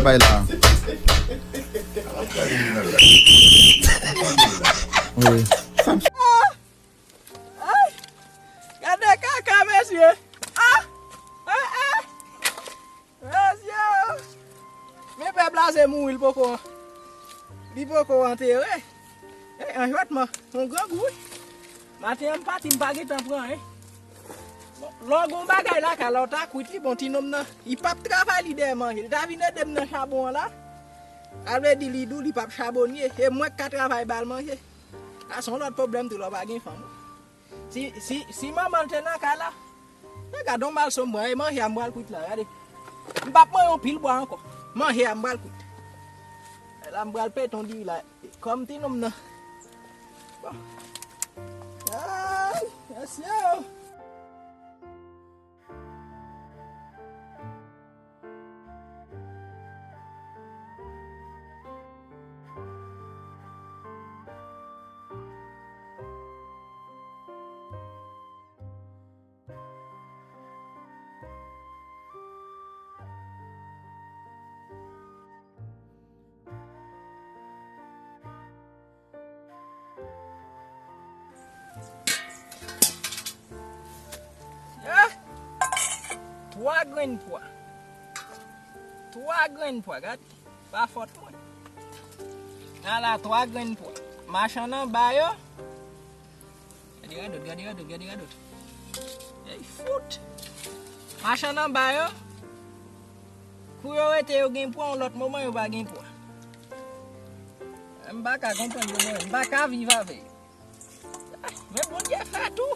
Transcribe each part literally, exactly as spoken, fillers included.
Bay la. Wi. Ay, gade kaka, mesye. Ah! Ah, ah! Mesye! Men pèp la se mouri, li poko, li poko antere. Ey, anjwèt man, yon grangou, wi. Maten an, m pati, m pa gentan pran anyen. Bon, lè w gen yon bagay lakay la, w ta kwit li, bon, ti nonm nan, li p ap travay, li dèyè manje. Li ta vin ede m nan chabon an la. Sa vle di li di w li p ap chabonye. E mwen k ka travay ba l manje. Sa se yon lòt pwoblèm tou lè w pa gen fanm. Si, si, si manman l te nan kay la, men gade yon malsonm mwen, e manje a m pral kwit la, gade. M p ap manje yon pil bwa ankò. Manje a m pral kwit. E la m pral pete yon diri la. Kòm ti nonm nan. Bon. Ay, mesye o. Ah! Twa grenn pwa. Twa grenn pwa, gade. Pa fòt mwen. Ala twa grenn pwa. Machann anba yo. Gade radòt, gade radòt, gade radòt. Ey, fout! Machann anba yo, kou yo rete yo gen pwa, yon lòt moman yo pa gen pwa. M pa ka konprann yo, mwen. M pa ka viv avè yo. Ah, men Bondye fè tou.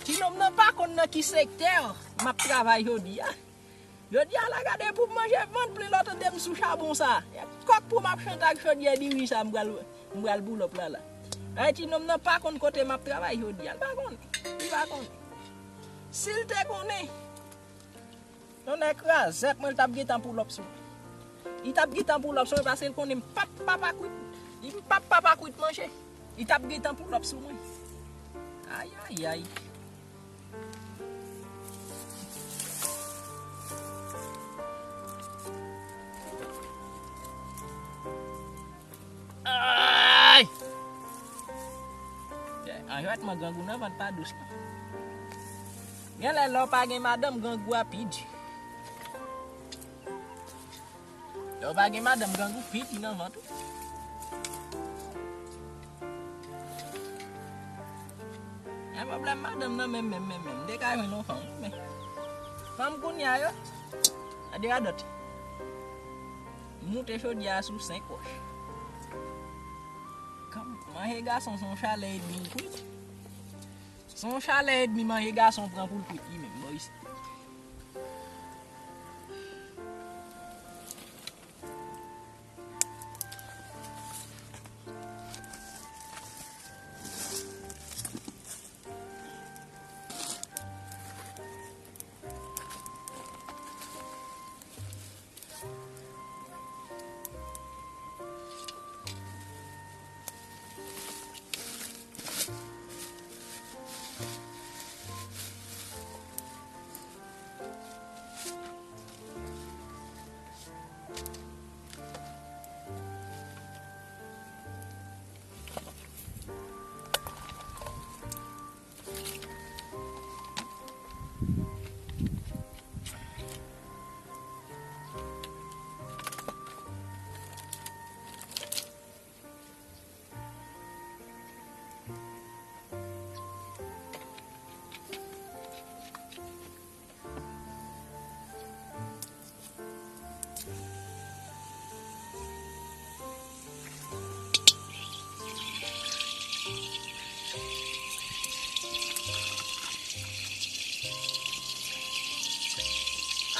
Ti nonm nan pa konn nan ki sektè m ap travay jodi a. Jodi a la, gade pou m manje vant plen lòt de m sou chabon sa. E kòk pou m ap chante ak chodyè diri sa m pral, m pral boulòp la la. Ay, ti nonm nan pa konn kote m ap travay jodi a. L pa konn. Li pa konn. Si l te konnen, tonnè krazèt mwen, l t ap gentan boulòp sou mwen. Li t ap gentan boulòp sou mwen paske l konnen m p ap papa kwit. Li m p ap papa kwit manje. Li t ap gentan boulòp sou mwen. Ay, ay, ay. Ay! Anjwèt mwen, grangou nan vant pa dous non. Gen lè, lè w pa gen madanm, grangou a pi di. Lè w pa gen madanm, grangou pi di nan vant ou. Gen pwoblèm madanm nan menm, menm, menm, menm. M te ka jwenn yon fanm, men fanm kounye a yo, gade radòt. Moute chodyè a sou senk wòch. Kan manje gason se yon chalè edmi l kwit. Se yon chalè edmi manje gason pran pou l kwit li menm, bò isit.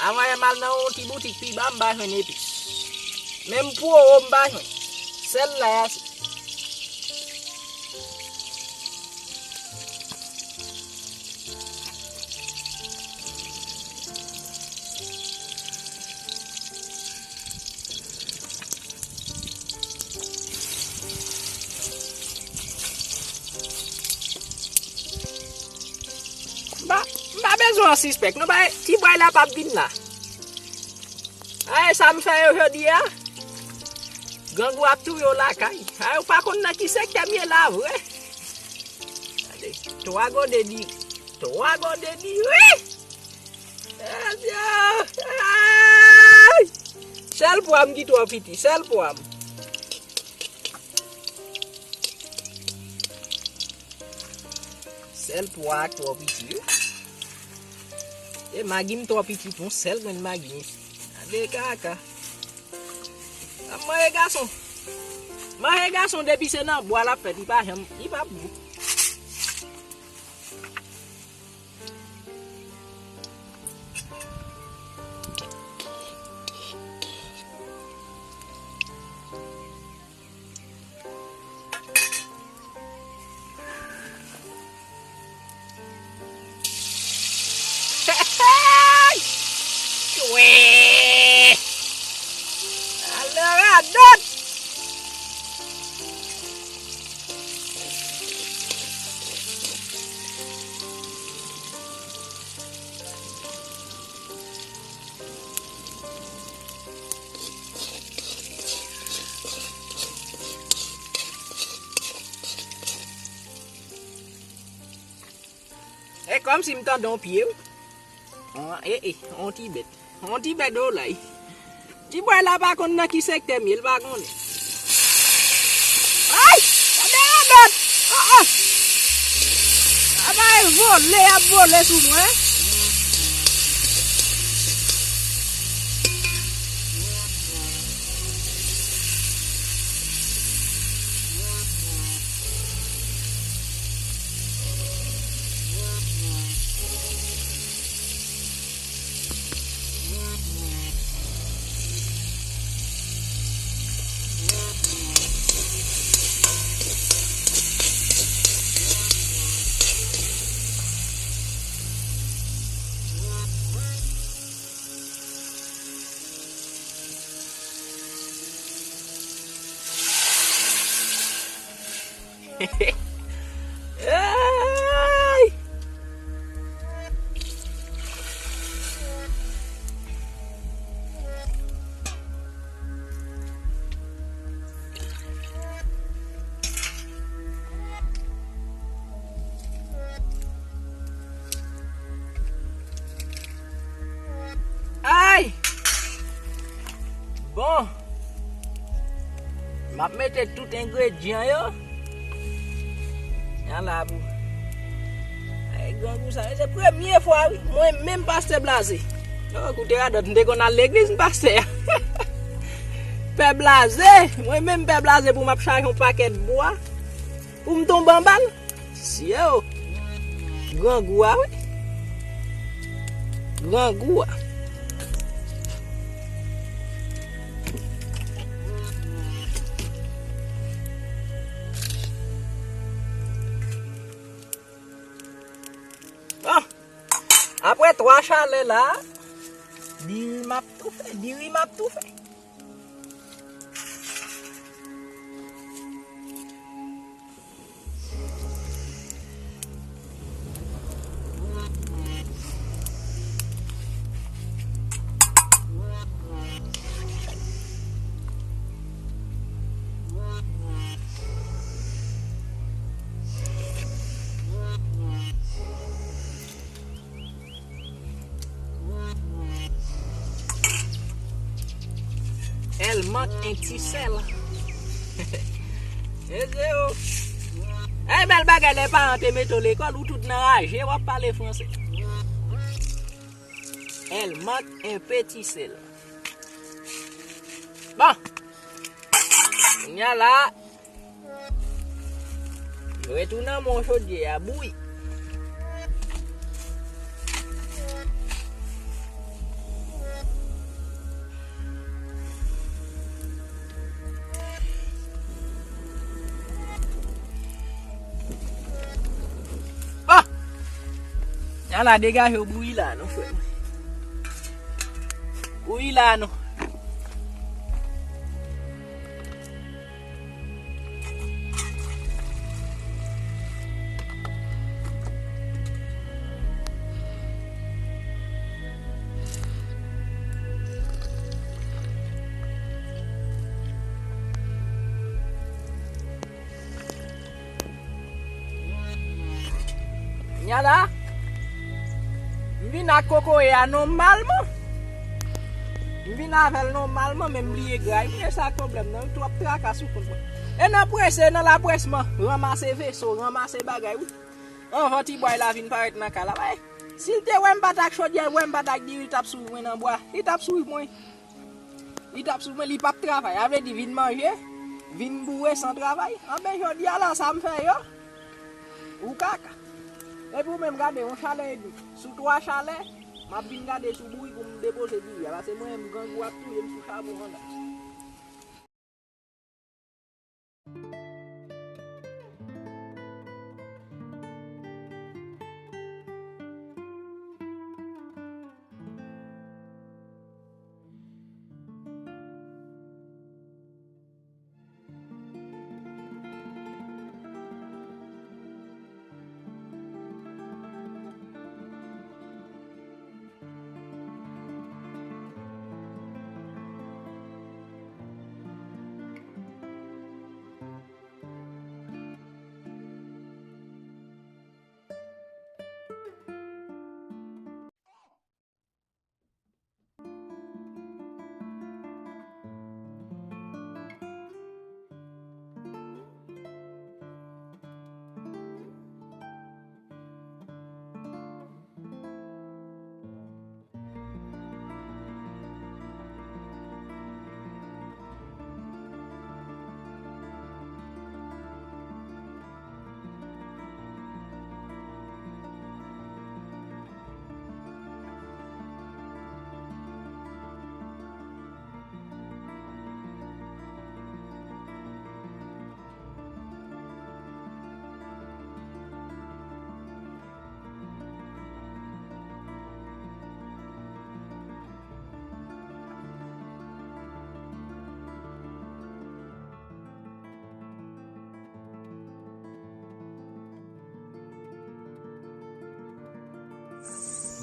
Anvan m al nan yon ti boutik pi ba, m pa jwenn epis. Menm pwowo m pa jwenn. Sèl lay a se. M pa, m pa bezwen yon sispèk. Non, bay, ti bway la p ap vin la. Ay, sa m fè yo jodi a. Grangou ap touye w lakay. Ay, ou pa konn nan ki sektè m ye la vre. Gade, twa gode diri. Twa gode diri. Ebyen, ay! Sèl pwa m ki twò piti, sèl pwa m. Sèl pwa a twò piti, wi. E magi m twò piti pou yon sèl grenn magi, mesye. Gade kaka. Ap manje gason. Manje gason depi se nan bwa l ap fèt, li pa janm, li pa gou. Chwe! Alè radòt! E kòmsi m tande yon pye, wi. An, e, e, yon ti bèt. Yon ti bèt olay. Ti bway la pa konn nan ki sektè m ye, l pa konnen. Ay! Gade radòt! Ah, ah! Apa e vole, y ap vole sou mwen. Ay! Ay! Bon. M ap mete tout engredyan yo. Yan la pou. Ay, grangou sa, se premye fwa, wi. Mwen menm, pastè Blaze. Oh, koute radòt, m te konn al legliz, m pastè. Pè Blaze, mwen menm, pè Blaze, pou m ap chaje yon pakèt bwa. Pou m tonbe anba l? Sye o! Grangou a, wi. Grangou a. Bon. Apre twa chalè la, diri m ap toufe, diri m ap toufe. El mank en ti sèl. Se, se yo. Ay, bèl bagay, lè paran te mete w lekòl, ou tout nan raje, w ap pale franse. El mank en peti sèl. Bon. Kounye a la, retounen men w chodyè a bouyi. Bon! Ala, degaje w, bouyi la non, frè mwen. Bouyi la non. Kounye a la, m vin ak kokoye a nòmalman. M vin avè l nòmalman, men m bliye gray. Men sa k pwoblèm nan, twòp traka sou kont mwen. E nan prese, nan lapresman, ranmase veso, ranmase bagay, wi. Anvan ti bway la vin parèt nan kay la, bay. Si l te wè m pa t ak chodyè, wè m pa t ak diri, li t ap swiv mwen nan bwa. Li t ap swiv mwen. Li t ap swiv mwen, li p ap travay. A vle di, vin manje, vin boure san travay. Anben, jodi a la, sa m fè yo. Ou kaka. Epi ou menm gade, yon chalè edmi. Sou twa chalè, m ap vin gade sou bourik pou m depoze diri a. Paske mwen, m grangou ap touye m sou chabon an la.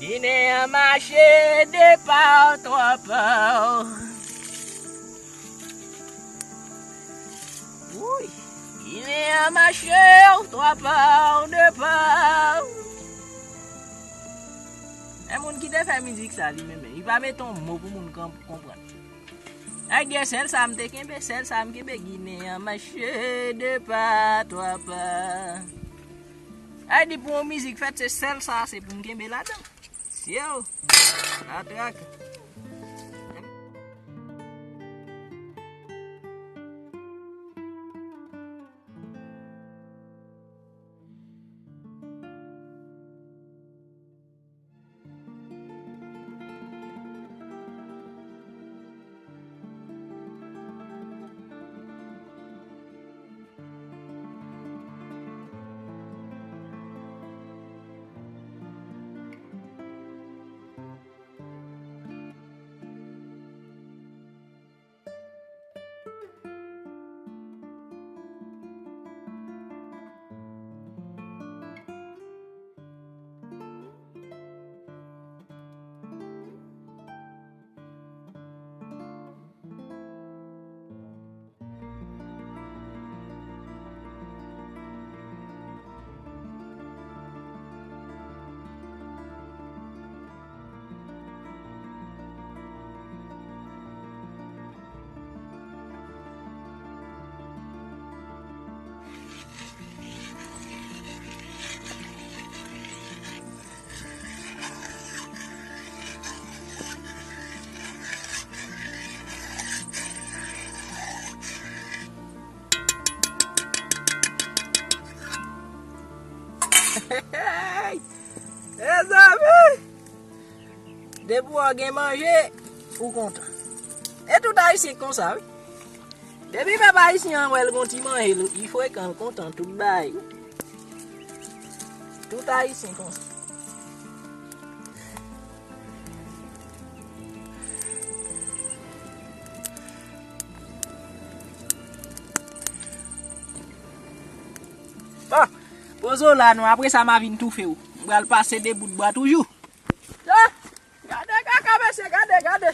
Ginen an mache de pa twa pa. Woy, Ginen an mache twa pa, de pa. E moun ki te fè mizik sa, li menm, li pa mete yon mo pou moun kan-, konprann. Ay, gen sèl sa m te kenbe, sèl sa m kenbe, Ginen an mache de pa, twa pa. Ay, di pou yon mizik fèt, se sèl sa, se pou m kenbe ladan. Sye o, la traka. Mezanmi! Depi w gen manje, ou kontan. E tout Ayisyen konsa, wi. Depi pèp ayisyen an wè l gon ti manje, li frekan, l kontan, tout bagay. Tout Ayisyen konsa. Bon, poze w la non, apre sa m a vin toufe w. M pral pase de bout bwa toujou. Ah! Gade kaka, mesye, gade, gade.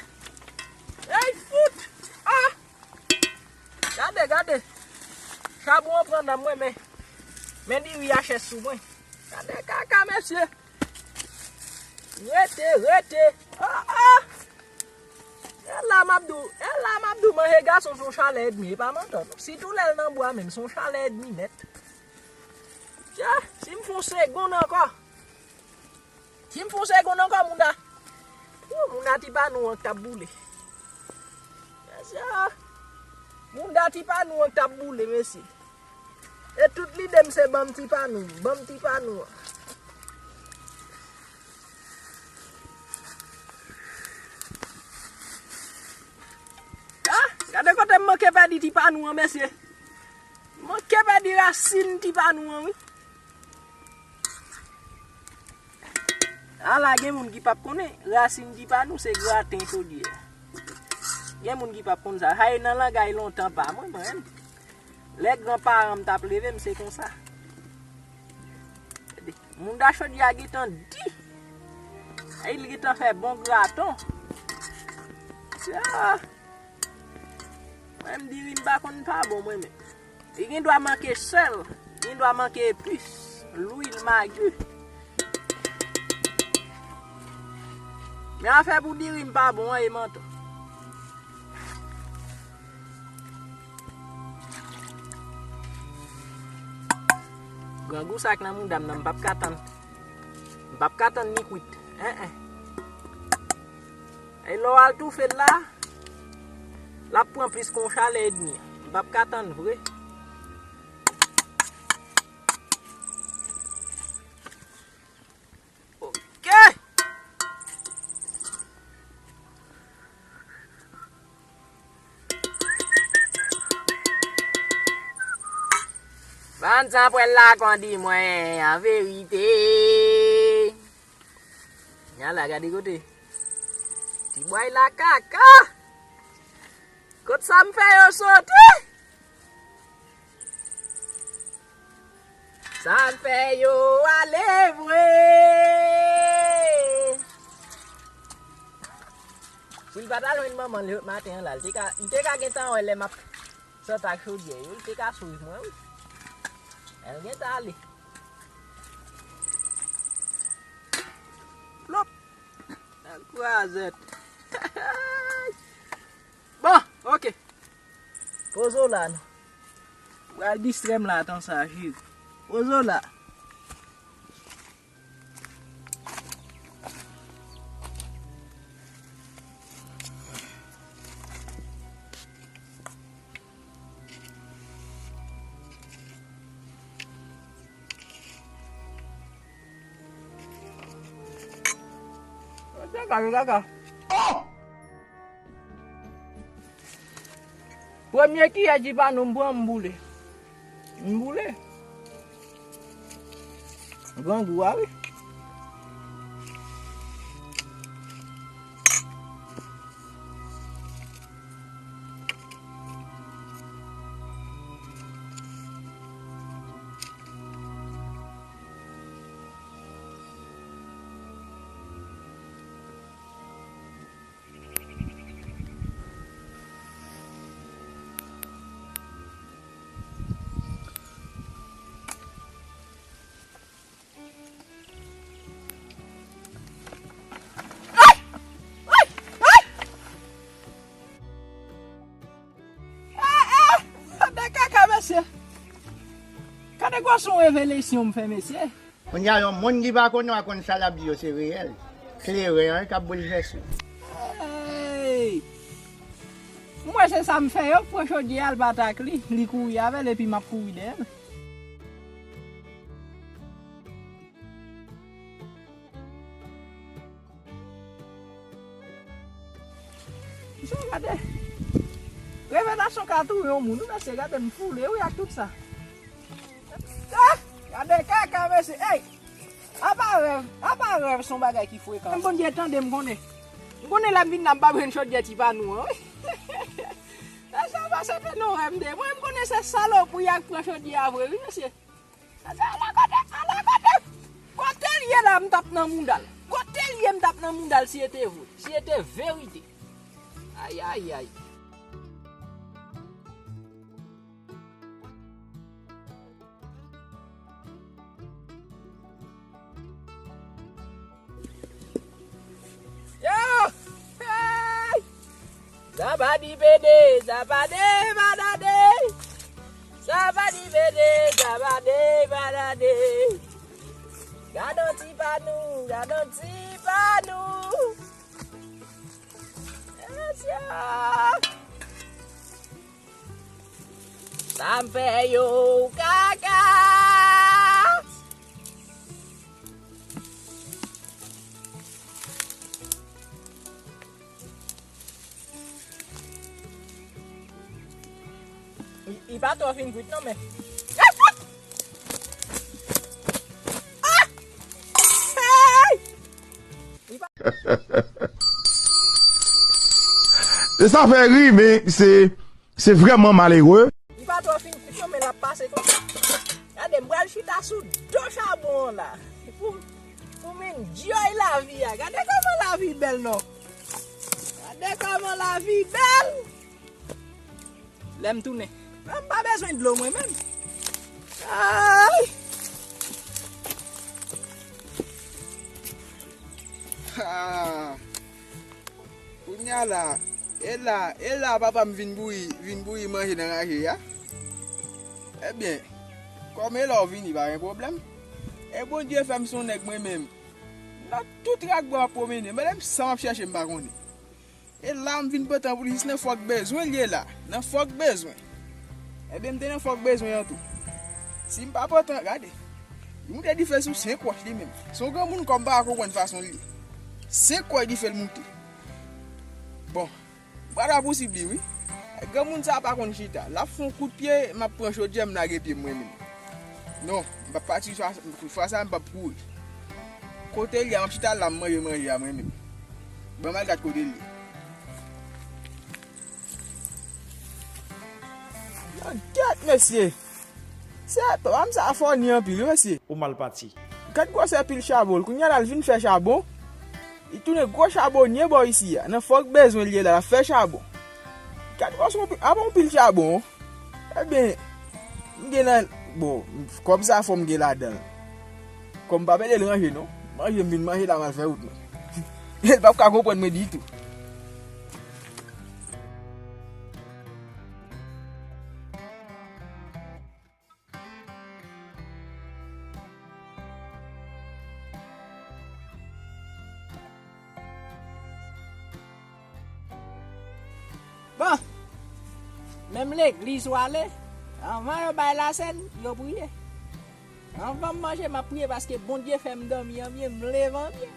Ey, fout! Ah! Gade, gade. Chabon an pran nan mwen, men, men diri a chè sou mwen. Gade kaka, mesye. Rete, rete. Ah, ah. E la m ap di w, e la m ap di w, manje gason se yon chalè edmi, e pa mantè non. Sitou lè l nan bwa menm, se yon chalè edmi nèt. Tya, si m fè yon segonn ankò. Si m fè yon segonn ankò, moun da. Wou, moun da ti panou an k t ap boule. Mesye, moun da ti panou an k t ap boule, mesye. E tout lide m se ban m ti panou, ban m ti panou an. Ah, gade kote m manke pèdi ti panou an, mesye. M manke pèdi rasin ti panou an, wi. Ala, gen moun ki p ap konnen, rasin ti panou se graten chodyè. Gen moun ki p ap konn sa. Sa e nan langay lontan pa mwen, mwen menm. Lè granparan m t ap leve m, se konsa. Moun da chodyè a gentan di. Ay, li gentan fè bon graton. Ah. Mwen, m diri m pa konn pa bon, mwen menm. Li gen dwa manke sèl, li gen dwa manke epis, lwil, magi. Men afè pou diri m pa bon an, e manti. Grangou sa k nan mouda m nan, m p ap ka tann. M p ap ka tann li kwit. En, en. E lè w al toufe l la, l ap pran plis ke yon chalè edmi. M p ap ka tann vre. Ok. Ban sa pwèl la kondi mwen an verite. Nya la, gade kote. Ti bway la kaka. Kot sa m fè yo soti? Sa m fè yo ale vre. Si l pa t al jwenn manman l maten an la, l te ka, li te ka gentan wè lè m ap sot ak chodyè yo, li te ka swiv mwen, wi. Lè l gentan ale. Plop! Al kwazèt. Bon, ok. Pozo la, non. Pral distrè m la, tan sa, jiri. Pozo la. Kaka, kaka. Premye kiyè ti panou m pran, m boule. M boule. Grangou a, wi. Gade kaka, mesye. Gade gwo son revelasyon m fè, mesye. Kounye a, yon moun ki pa konnen w a konn sa l ap di yo se reyèl. Kleren an k ap boulvèse w. Hey! M wè se sa m fè yo, pran chodyè al bat ak li, li kouri avè l epi m ap kouri dèyè l. Mesye, gade. Revelasyon ka touye yon moun, wi, mesye, gade m foule, wi, ak tout sa. Ah, gade kaka, mesye. Ey! Apa rèv, apa rèv se yon bagay ki frekan. M konn byen tande, m konnen. M konnen lè m vin la, m pa jwenn chodyè ti panou an, wi. E sa pa se te non rèv m te. Mwen, m konnen se salopri ak pran chodyè a vre, wi, mesye. Ala kote, ala kote. Kote l ye la, m t ap nan mouda l. Kote l ye, m t ap nan mouda l si e te vre. Si e te verite. Ay, ay, ay. Sa pa di pede, sa pa de banane. Sa pa di pede, sa pa de banane. Gadon ti pa nou, gadon ti pa nou. Mesye! Sa m fè yo kaka. Li, li pa twò fin kwit non, men. Ah! Hey! Li pa... Se sa fè ri, men se, se vrèman malere. Li pa twò fin kwit non, men l ap pase konsa. Gade, m pral chita sou do chabon an la. Pou, pou m enjoy lavi a. Gade kòman lavi bèl non. Gade kòman lavi bèl. Lè m tounen. M pa bezwen dlo mwen menm. Ay! Ah! Kounye a la, e la, e la papa m vin bouyi, vin bouyi manje nan raje a. Ebyen, kòm e la w vini, pa gen pwoblèm. E Bondye fè m se yon nèg mwen menm. Nan tout rakbwa m ap pwomennen, menm sa m ap chèche m pa konnen. E la m vin pran tan pou li jis nan fòk bezwen l ye la. Nan fòk bezwen. Ebyen m te nan fòk bezwen an tou. Si m pa pran tan, gade. Li moute dife sou senk wòch li menm. Se yon granmoun kòm m pa ka konprann fason l ye. Senk wòch dife l moute. Bon, m pral rapousib li wi. Granmoun sa a pa konn chita. L ap fè yon kout pye, m ap pran chodyè, m lage pye m mwen menm. Non, m p ap pati fwa, fwa sa a, m p ap kouri. Kote l ye a, m ap chita la, m manje manje a mwen menm. Ban m al gad kote l ye. Nan gèt, mesye! Se papa m sa fòni anpil, wi, mesye. Ou mal pati. Gad gwosè pil chabon l. Kounye a la, l vin fè chabon. Li tounen gwo chabonye bò isi a. Nan fòk bezwen l ye la, l ap fè chabon. Gad gwosè yon pil, apa yon pil chabon. Ebyen, m gen nan, bon, kòb sa fò m gen ladan l. Kòm m p ap ede l ranje non. Manje m vin manje la, m al fè wout mwen. L p ap ka konprann mwen ditou. Bon, menm legliz w ale, anvan yo bay lasèn, yo priye. Anvan m manje, m ap priye paske Bondye fè m dòmi an byen, m leve an byen.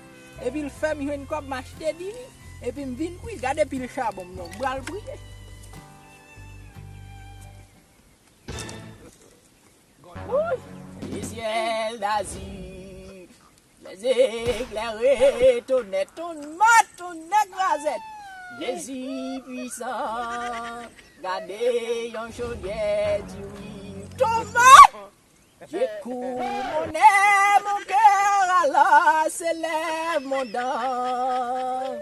Epi l fè m jwenn kòb, m achte diri. Epi m vin kwi, gade pil chabon m non, m pral priye. Wouy! Le ciel d'azur, les éclairs étonnés, ton mat, ton nèg razèt. Jezi pwisan, gade yon chodyè diri. Ton mat! J'écoule mon air, mon cœur alors s'élève mon don.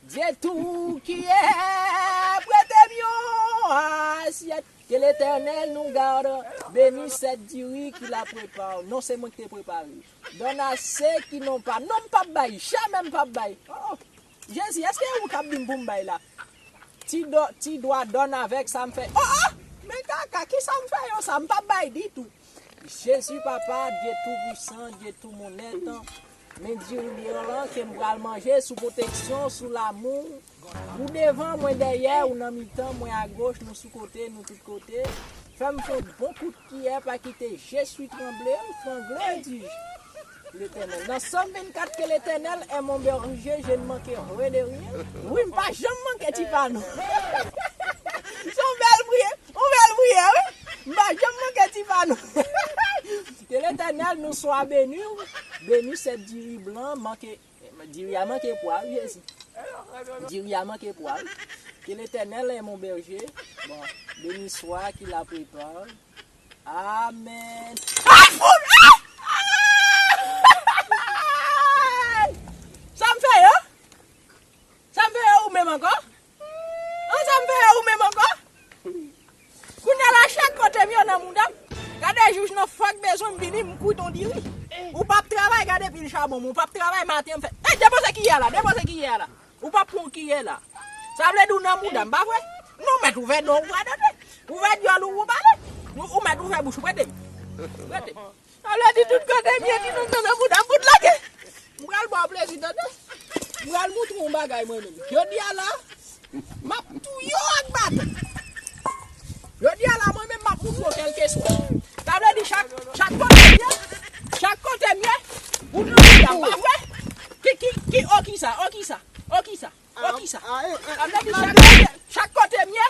Dieu tout qui est, prête-moi assiette. Que l'Éternel nous garde, béni cette diri qu'il a préparée. Non, se mwen ki te prepare. Donne à ceux qui n'ont pas. Non, m p ap bay, jamè m p ap bay. Oh, Jezi, èske ou k ap di m pou m bay la? Ti do, ti dwa dòn avèk sa m fè. Oh, oh! Men kaka, ki sa m fè yo sa? M p ap bay ditou. Jezi papa, Dye tou pwisan, Dye tou monnèt, men diri blan ke m pral manje sou pwoteksyon, sou lamou, ou devan, mwen dèyè, ou nan mitan, mwen agoch, nou sou kote, nou tout kote. Fè m fè yon bon kout kiyè, pa kite je swi tranble, m trangle, di Letènèl. Nan Sòm vennkat, que l'Éternel est mon berger, je ne manquerai de rien. Wi, m pa janm manke ti pa non. Se yon bèl priyè. Yon bèl priyè, wi. M pa janm manke ti pa non. Que l'Éternel nous soit béni. Béni sèt diri blan, manke, diri a manke pwa, wi, Jezi. Diri a manke pwa, wi. Que l'Éternel est mon berger. Bon, béni soit qu'il a préparé. Amèn. Ay, pou, ah! Sa m fè yo? Sa m fè yo ou menm ankò? An, sa m fè yo ou menm ankò? Kounye a la, chak kote m yo nan mouda m. Gade jij nan fòk bezwen m vini, m kwit on diri. Ou p ap travay, gade pil chabon, ou p ap travay maten, m fè, ey, depoze kiyè la, depoze kiyè la. Ou p ap pran kiyè la. Sa vle di w nan mouda m, pa vre? Non, mèt ouvè non, ou pa tande. Ouvè dyòl ou, ou pale. Ou, ou mèt ouvè bouch ou, prete m. Prete m. Sa vle di tout kote m ye, ti nonm nan nan mouda m, bout lage. M pral ba w plezi, tande. M pral moutre w yon bagay, mwen menm. Jodi a la, m ap touye w ak baton. Jodi a la, mwen menm, m ap moutre w kèlkeswa. Sa vle di chak, chak kote m ye, chak kote m ye, ou nan mouda m, pa vre? Ki, ki, ki, o kisa, o kisa, o kisa? Okisa? Sa vle di chak kote, chak kote m ye,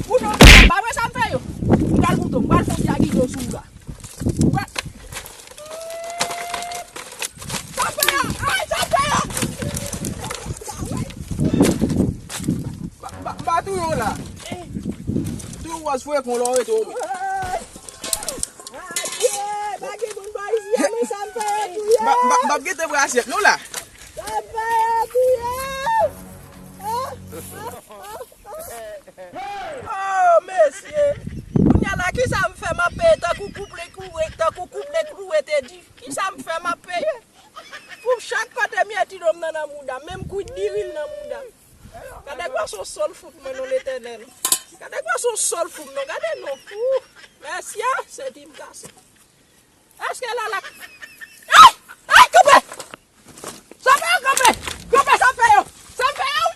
ou nan mouda m, pa vre sa m fè yo? M pral moutre w, m pral fè yon ti agizo sou ou la. Ou pral, sa fè a, ay, sa fè a! Ba, ba, ba touye w la. Touye w wòz fwe kon lò rete w. Adye, pa gen moun bò isi a, men sa m fè yo touye. M ap, m ap, m ap gentan pran asyèt nou la. Sa m fè yo touye. Ah, ah, ah, ah. Oh, mesye. Kounye a la, kisa m fè m ap peye tankou koup Lekroue, tankou koup Lekroue te di? Kisa m fè m ap peye? Pou chak kote m ye, ti nonm nan nan mouda m, menm kwit diri l nan mouda m. Gade gwo sou sol fout mwen non, Letènèl. Gade gwo sou sol fout non, gade non. Ouh, mèsi a, se ti m kase. Èske la la? Ay! Ay, kanpe! Sa fè yo kanpe! Kanpe, sa fè yo! Sa fè yo!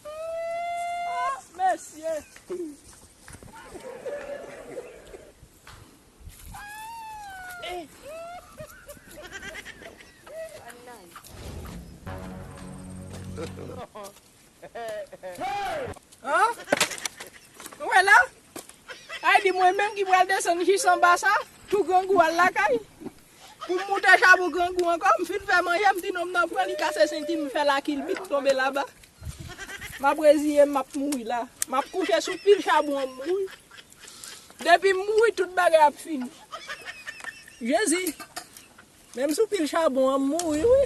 Ah, mesye! An? Ou wè la? Ay, di mwen menm ki pral desann jis anba sa, tou grangou al lakay. Pou m moute chabon grangou ankò, m fin fè manje, m ti nonm nan pran li kase senti m, fè lakilbit tonbe laba. M ap reziye m, m ap mouri la. M ap kouche sou pil chabon an, m mouri. Depi m mouri, tout bagay ap fini. Jezi, menm sou pil chabon an, m mouri, wi.